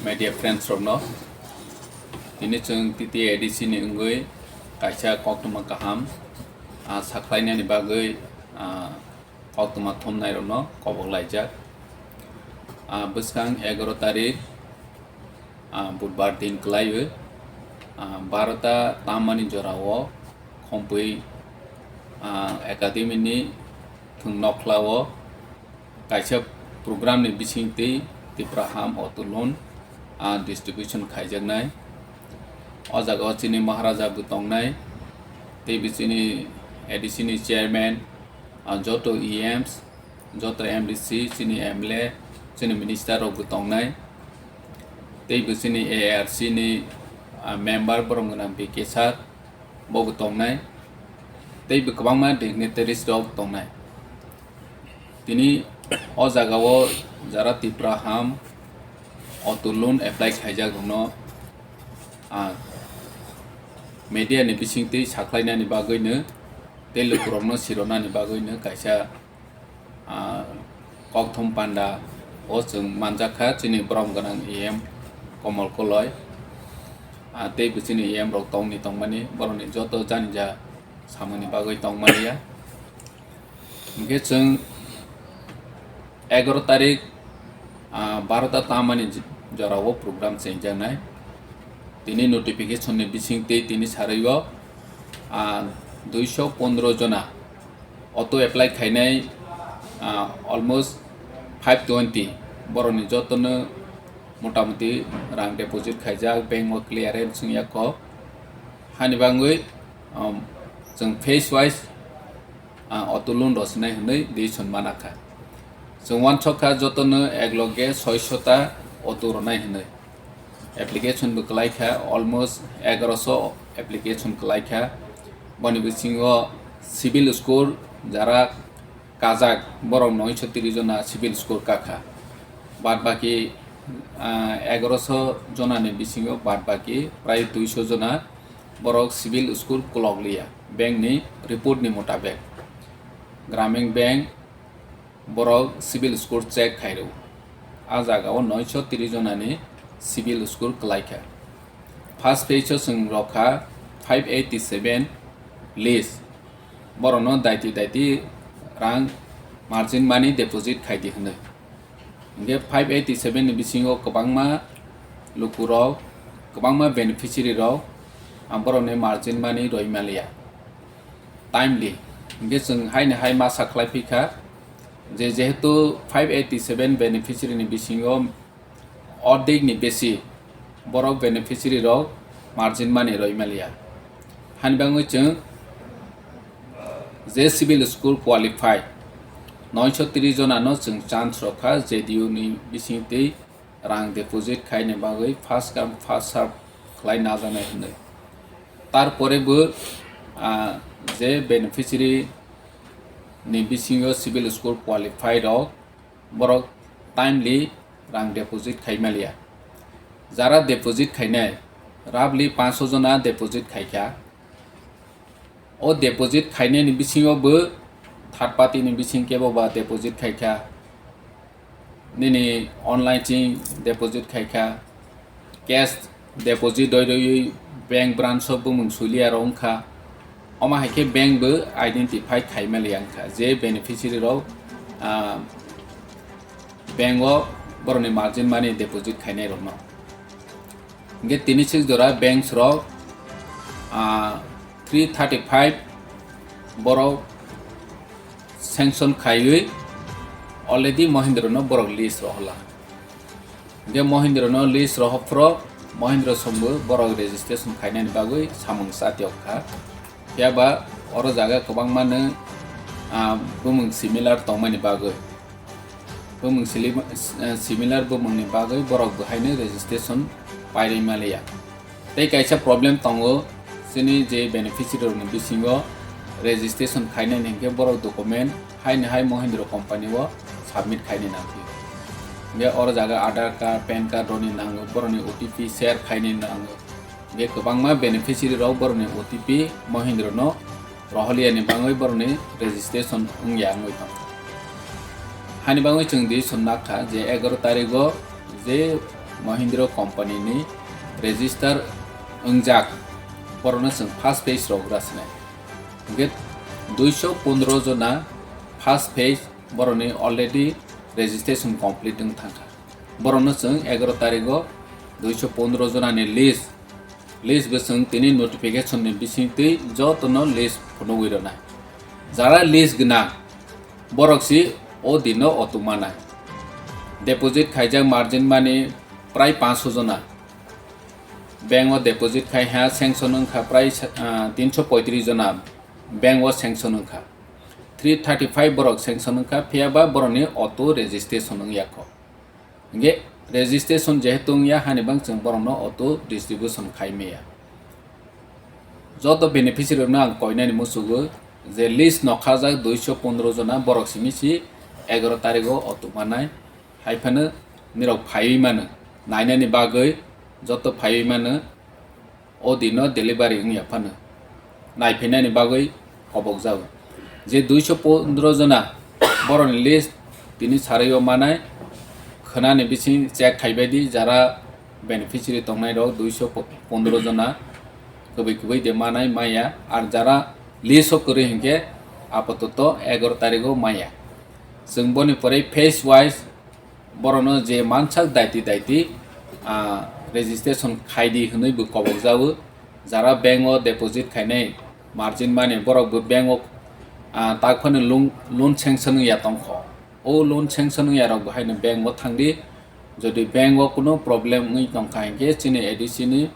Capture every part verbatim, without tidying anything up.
Media friends rokno tini chwng T T A D C ni wngwi kaisa koktwma kaham, ah, sakhlainani bagwi, ah, koktwma thumnai rokno kobok laijak. Ah, bwskang egaroh tarik, ah, budbar din kwlaiwi, ah, barota tammani jorao khompwi, ah, academy ni thwng nokhlao kaisa program ni bisingtwi Tipra Ham Auto Loan, ah, distribution khaijaknai. O jaga o chini Maharaja bo tongnai, tei bo chini A D C ni chairman, ah, joto E Ms, joto M D C, chini M L A, chini minister rok bo tongnai, tei bo chini A R C ni, ah, member borok gwnang B K sir bo bo tongnai, tei bo kwbangma dignitaries rok tongnai. Tini o jaga o jara Tipra Ham Auto Loan apply khaijak rokno, ah, media ni bisingtwi sakhlainani bagwino tei lukurokno sironani bagwino kaisa, ah, kokthum panda o chwng manjakha chini borom gwnang E M Komol Koloi, ah, tei bo chini E M rok tongni tongmani borokni joto janija samani bagwi tongmaniya. Hingke chwng egaroh tarik, ah, barota tamani j-, jorao program chengjaknai. Tini notification ni bisingtwi tini sarwi o, ah, duiso pondro jona auto apply khainai, ah, almost five twenty borokni jotono motamuti rang deposit khaijak, bank o clearance wngya kok. Hani bagwi, um, chwng phase wise, ah, auto loan rwchinai hwnwi decision manakha. Chwng uansukha jotono ekloge soiso ta auto rwnai hwnwi. Application bo kwlaikha, almost egaroso application kwlaikha. Boni bisingo civil score jara kajak borok noisho tris jona civil score kakha. Bad baki, ah, egaroso jonani bisingo bad baki prai duiso jona borok civil score kwlokliya, bank ni report ni mutabek. Gramin Bank borok civil score check khairw. A jaga o noisho tris jonani civil score kwlaikha. First phase o chwng rokha five eighty seven list. Borokno daiti daiti rang margin money deposit khaidi hwnwi. Hingke five eighty seven ni bisingo kwbangma lukurok, kwbangma beneficiary rok, ah, borokni margin money roi maliya. Timely. Hingke chwng haini hai ma sakhlai phikha je jehetu five eighty seven beneficiary ni bisingo ordek ni besi borok beneficiary rok margin money roi maliya. Hani bagwi chwng je civil score qualified noisho tris jona no chwng chance rokha J D U ni bisingtwi rang deposit khaini bagwi first come first serve khlai najaknai hwnwi. Tarpore bo, ah, je beneficiary ni bisingo civil score qualified rok borok timely rang deposit khai maliya. Jara deposit khainai roughly pancho jona deposit khaikha. O deposit khainai ni bisingo bo third party ni bising kebo ba deposit khaikha. Nini online ching deposit khaikha. Cash deposit doi doi bank branch o bumung suiliya rok wngkha. Omo hai khe bank bo identify khai maliya wngkha je beneficiary rok, ah, bank o borokni margin money deposit khainai rokno. Hingke tini sik jora banks rok, ah, three thirty five borok sanction khaiwi already Mahindra no borok list rohola. Hingke Mahindra no list rohopro Mahindra songbo borok registration khainani bagwi samung chatiyokkha. Phiya ba oro jaga kwbangma no, ah, bumung similar tongmani bagwi. Bumung sili-, eh, similar bumungni bagwi borok bo haino registration pairwi maliya. Tei kaisa problem tongo, chini je beneficiary rokni bisingo registration khainani hinkhe borok document haino hai Mahindra company o submit khainani nangkhe. Hinkhe oro jaga Aadhaar card, pan card rokni nango, borokni O T P share khainani nango. Hinkhe kwbangma beneficiary rok borokni O T P Mahindra no roholiya ni bagwi borokni registration wngya wngwi tongo. Hani bagwi chwng di swnna kha je egaroh tarigo je Mahindra company ni register wngjak, borokno chwng first phase rok ura sinai. Hwnkhe duiso pondro jona first phase borokni already registration complete wng thangkha. Borokno chwng egaro tarigo duiso pondro jonani list, list bo chwng tini notification ni bisingtwi jotono list phunugwi rwnai. Jara list gwnang, borok si o dino auto manai. Deposit khaijak margin money prai panch jona. Bank o deposit khai ha sanction wngkha prai, ah, tinso poitris jona bank o sanction wngkha. Three thirty five borok sanction wngkha, phiya ba borokni auto registration wngya kho. Hingke registration jehetu wngya hani bang chwng borokno auto distribution khai maya. Joto beneficiary rokno ang koinani musugo je list no khajak duiso pondro jona borok simi si egaro tarigo auto manai. Hai phano nirok phaiwi mano, nainani bagwi joto phaiwi mano, o dino delivery wngya phano naiphainani bagwi kobokjago. Je duiso pondro jona borokni list tini sario manai khwnani bising check khaibai di, jara beneficiary tongnai rok duiso pondro jona kwbwi kwbwi de manai maya, ar jara list o kwrwi hinkhe apatoto egaro tarigo maya. Chwng boni pore phase wise borokno je mansak daiti daiti, ah, registration khaidi hwnwi bo kobokjago. Jara bank o deposit khainai margin money borok bo bank o, ah, tak phano loan, loan sanction wngya tongkho. O loan sanction wngya rok bo haino bank o thangdi. Jodi bank o kuno problem wngwi tongkha hinkhe chini A D C ni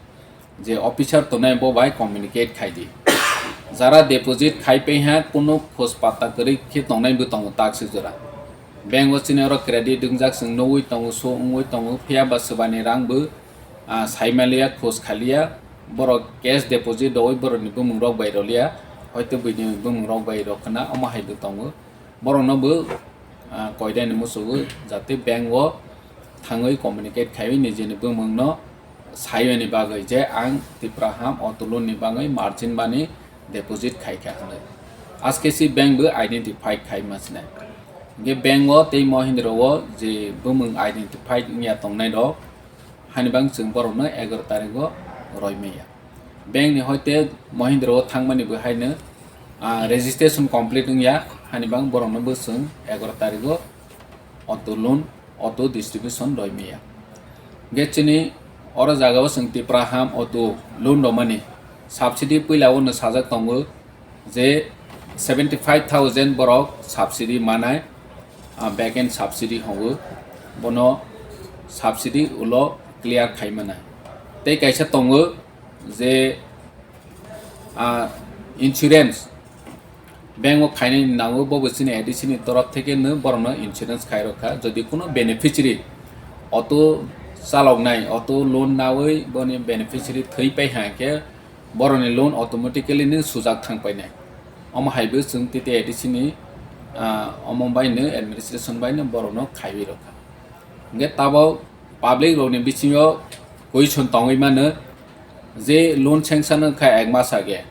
je officer tongnai bo bai communicate khai di. Jara deposit khai paiha kuno khoj patta kwrwi khe tongnai bo tongo tak se jora. Bank o chini oro credit wngjak chwng nugwi tongo, so wngwi tongo, phiya ba swbani rang bo, ah, saimaliya, khoj khaliya, borok cash deposit rwui borokni bumung rok bai rwliya, hoito buini bumung rok bai rwkhwna omo hai bo tongo. Borokno bo, ah, koidani musugo jate bank o thangwi communicate khaiwi nijini bumungno saiwini bagwi je ang Tipra Ham auto loan ni bagwi margin money deposit khaikha hwnwi. Aske si bank bo identify khai ma sinai. Hingke bank o tei Mahindra o je bumung identify wngya tongnai rok, hani bang chwng borokno egaro tarigo roi maya. Bank ni hoite Mahindra o thangmani bo haino, ah, registration complete wngya, hani bang borokno bo chwng egaro tarigo auto loan, auto distribution roi maya. Hingke chini oro jaga o chwng Tipra Ham auto loan rwmani subsidy puila o no sajak tongo je seventy five thousand borok subsidy manai, ah, back end subsidy hongo, bono subsidy ulo clear khai manai. Tei kaisa tongo je, ah, insurance bank o khainani nango, bo bo chini A D C ni torof theke no borokno insurance khai rokha. Jodi kuno beneficiary auto chaloknai, auto loan nawi boni beneficiary thwi pai ha khe borokni loan automatically no sujak thang painai. Omo hai bo chwng T T A D C ni, ah, omo bai no administration bai no borokno khaiwi rokha. Hingke tabok public rokni bisingo question tongwi mano je loan sanction wngkha ek mas age,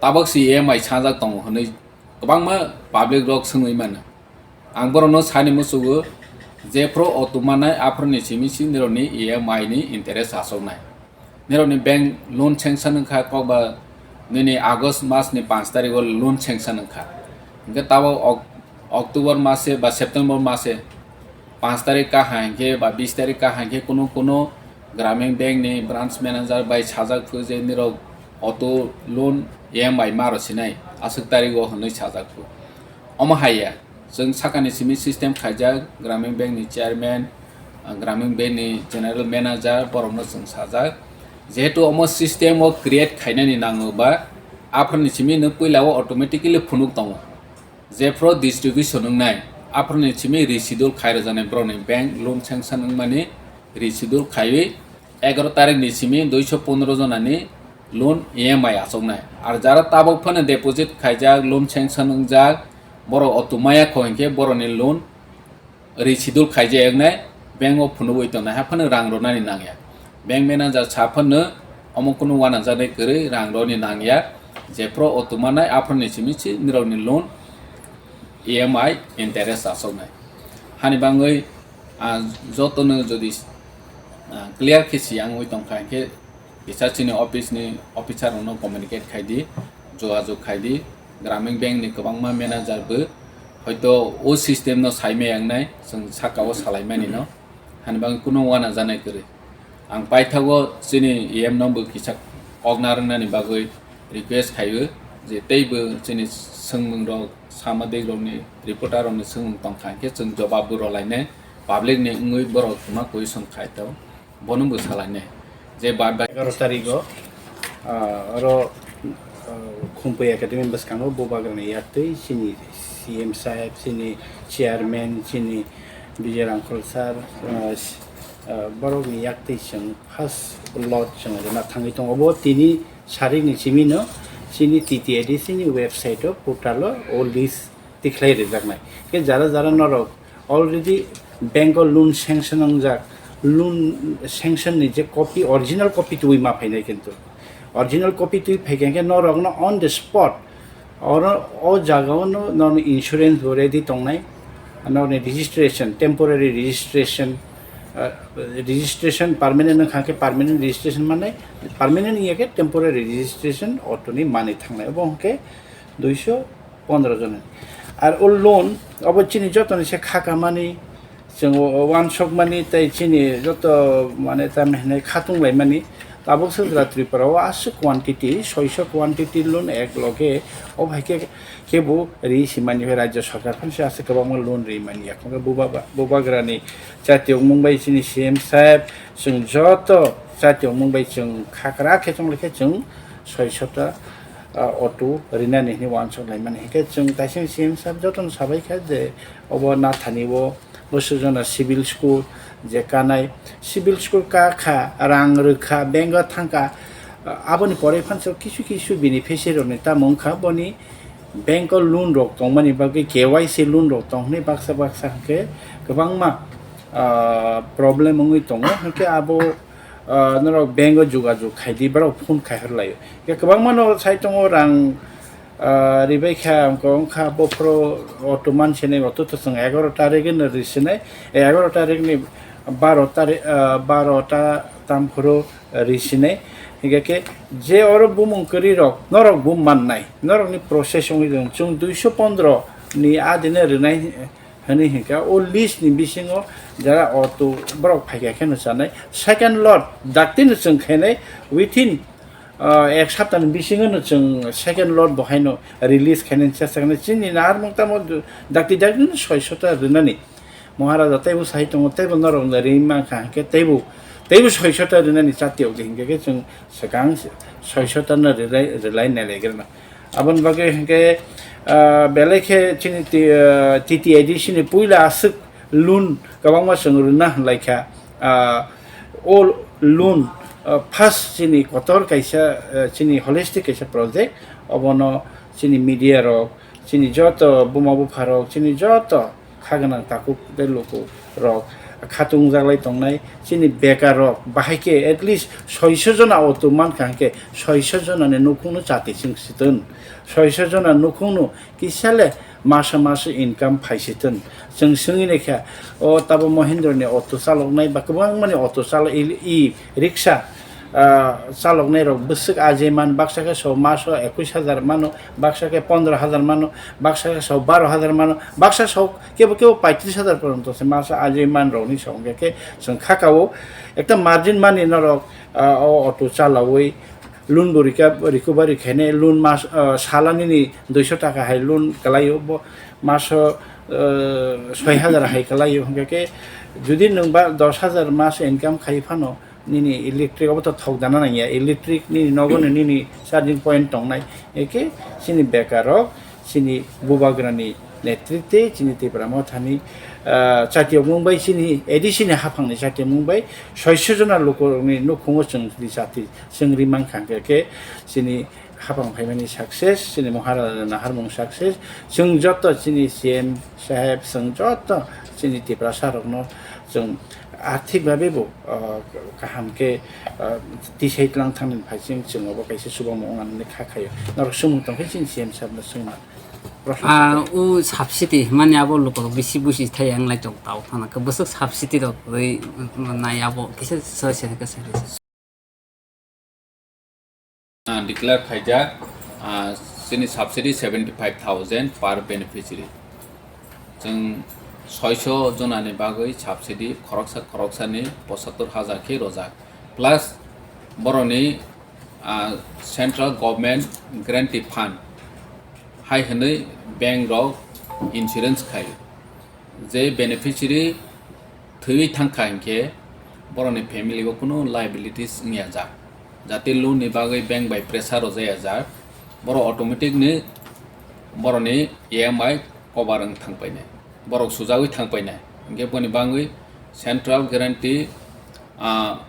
tabok se E M I sanjak tongo hwnwi kwbangma public rok swngwi mano. Ang borokno sani muchugo, jephru auto manai aphuruni simi si nirokni E M I ni interest achuknai. Nirokni bank loan sanction wngkha kokba nini August mas ni panch tarikh o loan sanction wngkha. Hingke tabok Oc-, October mase ba September mase panch tarikh kaha hingke ba bis tarikh kaha hingke kuno kuno Gramin Bank ni branch manager bai sajak phu je nirok auto loan E M I ma rw sinai aswk tarikh o hwnwi sajak phu. Omo hai ya, chwng sakani simi system khaijak, Gramin Bank ni chairman, ah, Gramin Bank ni general manager, borokno chwng sajak. Jehetu omo system o create khainani nango ba, aphuruni simi no puila o automatically phunuk tongo. Jephru distribution wngnai, aphuruni simi reschedule khai rwjaknai borokni bank loan sanction wngmani reschedule khaiwi egaro tarikh ni simi duiso pondro jona ni loan E M I achuknai. Ar jara tabok phano deposit khaijak, loan sanction wngjak, borok auto maya kho hinkhe borokni loan reschedule khaijak wngnai, bank o phunugwi tongnai, haphano rang rwnani nangya. Bank manager sa phano omo kunu uanajaknai kwrwi rang rwni nangya, jephru auto manai aphuruni simi si nirokni loan E M I interest achuknai. Hani bangwi, ah, jotono jodi Ah, clear khe si ang wi tongkha, hinkhe kisa chini office ni officer rokno communicate khai di, jogajog khai di. Gramin Bank ni kwbangma manager bo hoito o system no sai maya wngnai, chwng saka o salai mani no, hani bagwi kuno uanajanai kwrwi. Ang paithago chini E M no bo kisa kok narwknani bagwi request khai o, je teibo chini swngmung rok, samadek rokni, reporter rokni swngmung tongkha, hinkhe chwng jobab bo rwlainai, public ni wngwi borok kwma question khai tong. Bono bo salainai je bad bai. Egaroh tarikh o, ah, oro, ah, Khumpui Academy bwskango Bubagrani yaktwi chini C M saheb, chini chairman, chini Bijay Rangkhol sir, ah, s-, ah, borokni yaktwi chwng first lot chwng rwna thangwi tongo. Obo tini sarikni simi no chini T T A D C ni website o portal o o list tikhlai rijaknai. Khe jara jara norok already bank o loan sanction wngjak, loan sanction ni je copy, original copy twi ma phainai, kintu original copy twi phaikha khe norokno on the spot oro o jaga o no, norokni insurance bo ready tongnai, norokni registration, temporary registration, ah, registration permanent wngkha khe permanent registration manai, permanent wngya khe temporary registration auto ni manwi thangnai. Obo hwnkhe duiso pondro jona. Ar o loan obo chini jotoni se khakamani, chwng o, o uansukmani tei chini joto mane tamo hinwi khatung laimani. Tabuk se jora Tripura o aswk quantity, soiso quantity loan ek loge o hai khe, khe bo ri simani, rajya sarkar phano se aswk kwbangma loan ri mani. Yakung khe buba-, bubagrani chati wngmung bai chini C M saheb, chwng joto chati wngmung bai chwng khakra khe chwng lai khe chwng soiso ta ah, auto rinani hinwi uansuk laimani. Hinkhe chwng kaisa C M sir jotono sabai kha je obo nathani o bwswk jona civil school je kanai, civil school ka kha, rang rwkha, bank o thangkha, ah, aboni pore phansa kisu kisu beneficiary rokni tamo wngkha boni bank o loan rok tongmani bagwi K Y C loan rok tong hinwi baksa baksa hinkhe kwbangma, ah, problem wngwi tongo. Hinkhe abo ah, norok bank o jogajog khai di, borok phone khai hor lai o. Khe kwbangma no sai tongo rang, ah, ribai kha, wngkha, wngkha bophoro auto man sinai, auto to chwng egaroh tarik no ri sinai, eh, egaroh tarik ni baro tarik, ah, baro ta tam phuru ri sinai. Hinkhe khe je oro bumung kwrwi rok norok bo mannai, norok ni process wngwi tong, chwng duiso pondro ni adino rinai, hwnwi hinkha o list ni bisingo jara auto borok phaikha kheno chanai, second lot daktino chwng khainai within, ah, ek saptani bisingono chwng second lot bo haino release khainani chesta khainai. Chini narwkmung tamo dakti daktino soiso ta rwnani. Maharaja teibo sai tongo, teibo norokno ri mankha hinkhe teibo, teibo soiso ta rwnani chati yokdi hinkhe khe chwng swkang soiso ta no rwlai, rwlai nailaigwrwna. Aboni bagwi hinkhe, ah, belai khe chini T-, ah, T T A D C ni puila aswk loan kwbangma chwng rwna hwnlaikha. Ah, o loan, ah, first chini kotor kaisa, ah, chini holistic kaisa project, obono chini media rok, chini joto buma bupha rok, chini joto kha gwnang takhuk tei luku rok khatung jaklai tongnai, chini bekar rok bahai khe at least soiso jona auto mankha hinkhe soiso jona ni nukhung no chati chwng sitwn, soiso jona nukhung no kisa le masa masa income phai sitwn. Chwng swngwi naikha o tabo Mahindra ni auto chaloknai ba kwbangma ni auto chalok i, i rickshaw, ah, chaloknai rok bwswk ajai man, baksa khe so maso ekwis hajar mano, baksa khe pondro hajar mano, baksa khe so baro hajar mano, baksa so kebo kebo paitris hajar poronto se maso ajai man rokni so hwnkhe khe chwng kha kao ekta margin mani norok, ah, o auto chalaui loan bo rika-, recovery khainai, loan mas, ah, salani ni duiso taka hai loan kwlaio, bo maso, ah, soi hajar hai kwlaio, hwnkhe khe jodi nwng ba dos hajar mas income khai phano, nini electric obo to thok dana nangya, electric nini nogo no nini charging point tongnai, eke chini bekar rok chini bubagrani netritwe chini Tipra Mothani, ah, chati yokmung bai chini A D C ni haphangni chati yokmung bai soiso jona lukurokni nukhungo chwng di chati chwng ri mankha, hwnkhe khe chini haphang phaimani success, chini Maharaja naharmung success, chwng joto chini C M saheb, chwng joto chini Tiprasa rokno chwng arthik babe bo, ah, kaham khe, ah, tisai tlang thangni phai chwng, chwng obo kaisa chubamu wng nani kha khaio. Norok swngmung tong khe chini C M saheb no swngna. Ah, o subsidy mani abo lukurok bisi busi thai ang lai tong tao thana khe bwswk subsidy rok rwi nai abo kisa soi se khe sai. Ah, declare khaijak, ah, chini subsidy seventy five thousand per beneficiary. Chwng soiso jonani bagwi subsidy khoroksa khoroksani pochattor hajar khe rojak. Plus boroni, ah, central government guarantee fund hai hwnwi bank rok insurance khai. Je beneficiary thwiwi thangkha hinkhe borokni family o kunu liabilities wngya jak. Jate loan ni bagwi bank bai pressure rwjaya jak. Borok automatic ni borokni E M I cover wng thangpainai. Borok sujagwi thangpainai. Hinkhe boni bagwi central guarantee, ah,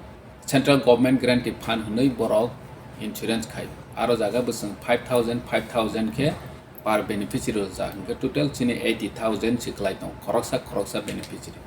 central government guarantee fund hwnwi borok insurance khai. Aro jaga bwswng five thousand, five thousand khe per beneficiary rwjak. Hinkhe total chini eighty thousand si kwlai tong khoroksa khoroksa beneficiary.